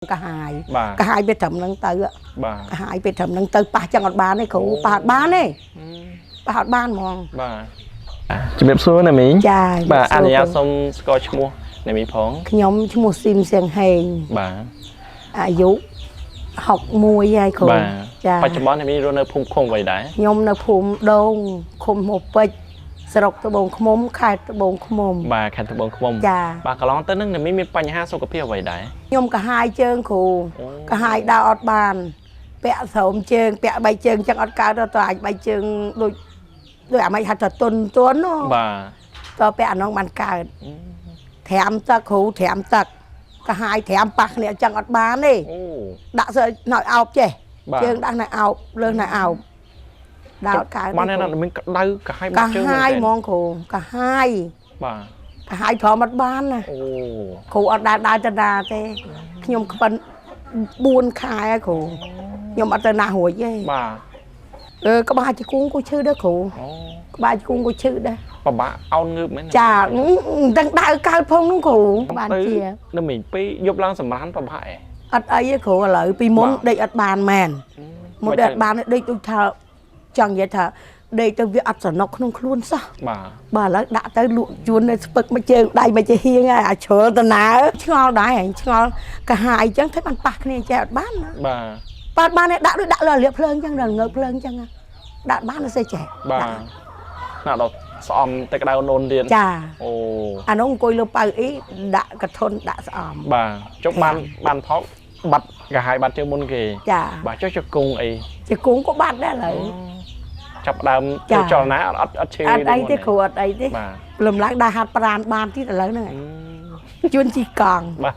កាហាយ បាទ កាហាយវាត្រឹមហ្នឹងទៅ បាទ កាហាយវាត្រឹមហ្នឹងទៅប៉ះចឹងអត់បានទេគ្រូប៉ះអត់បានទេប៉ះអត់បានហ្មង បាទជំរាបសួរណាមីង ចា បាទអ ជំរាបសួរ នុញ្ញាតសូមស្គាល់ឈ្មោះណាមីងផង ខ្ញុំឈ្មោះស៊ីមសៀងហេង បាទ អាយុ61ហើយគ្រូ បាទ ចា បច្ចុប្បន្នណាមីងរស់នៅភូមិឃុំអ្វីដែរ ខ្ញុំនៅភូមិដូងឃុំហូពេជ្រស្រុកត្បូងឃ្មុំខេត្តត្បូងឃ្មុំ បាទខេត្តត្បូងឃ្មុំ ចា បាទកន្លងទៅនឹងណាមីងមានបញ្ហាសុខភាពអ្វីដែរ ខ្ញុំកាហាយជើងគ្រូ អូ កាហាយដើរអត់បាន ពាក់ស្រោមជើងពាក់បីជើងចឹងអត់កើតទៅអាចបីជើងដូចដូចអាម៉េចហៅថាទុនទុនណ បាទ តពាក់អានោះបានកើតត្រាំទឹកគ្រូត្រាំទឹកកាហាយត្រាំប៉ះគ្នាចឹងអត់បានទេ អូ ដាក់សើណយអោបចេះ បាទ ជើងដាក់ណយអោបលើសណយអោបដើរអត់កើត បានណាមីងក្តៅកាហាយ កា បាត់ជើង ហាយ មែន ហ្មងគ្រូកាហាយ បាទ កាហាយព្រមអត់បានណា អូ គ្រូអត់ដើរដើរទៅណាទេខ្ញុំខ្វិន4ខែហើយគ្រូខ្ញុំអត់ទៅណារួចទេ បាទ អឺក្បាលជង្គង់ក៏ឈឺដែរគ្រូ អូ ក្បាលជង្គង់ក៏ឈឺដែរ ពិបាកអោនងើបមែន ចាមិនដឹងដើរកើតផងនោះគ្រូបាន ទៅ ជា ណាមីងពេលយប់ឡើងសម្រានពិបាកឯង អត់អីទេគ្រូឥឡូវពីមុន បាទ ដេកអត់បានមែនមុនដេកអត់បានទេដេកដូចថាចង់និយាយថាដេកទៅវាអត់ស្រណុកក្នុងខ្លួនសោះ បាទ បាទឥឡូវដាក់ទៅលក់ជួននៅស្ពឹកមួយជើងដៃមួយជើងហៀងហើយអាជ្រុលតណើឆ្ងល់ដែរហែងឆ្ងល់កាហាយអញ្ចឹងធ្វើបានប៉ះគ្នាចេះអត់បានណា បាទ ប៉ះអត់បានទេដាក់ដូចដាក់លើលៀបភ្លើងអញ្ចឹងដល់ងើបភ្លើងអញ្ចឹងណាដាក់បានទេចេះ បាទណាដល់ស្អំតែក្តៅអូនទៀត ចា អូ អានោះអង្គុយលើប៉ៅអ៊ីដាក់កធុនដាក់ស្អំ បាទចុះបានបានផកបាត់កាហាយបាត់ជើងមុនគេ ចា បាទចុះជង្គង់អី ជាគង់ក៏បាត់ដែរឥឡូវ ចាប់ផ្ដើម ចា ធ្វើចលនាអត់អត់អត់ឈឺ អត់អីទេ ដូចមុន គ្រូអត់អីទេ បាទ លំឡើងដើរហាត់ប្រានបានទៀតឥឡូវហ្នឹងឯងជួនជីកង់ បាទ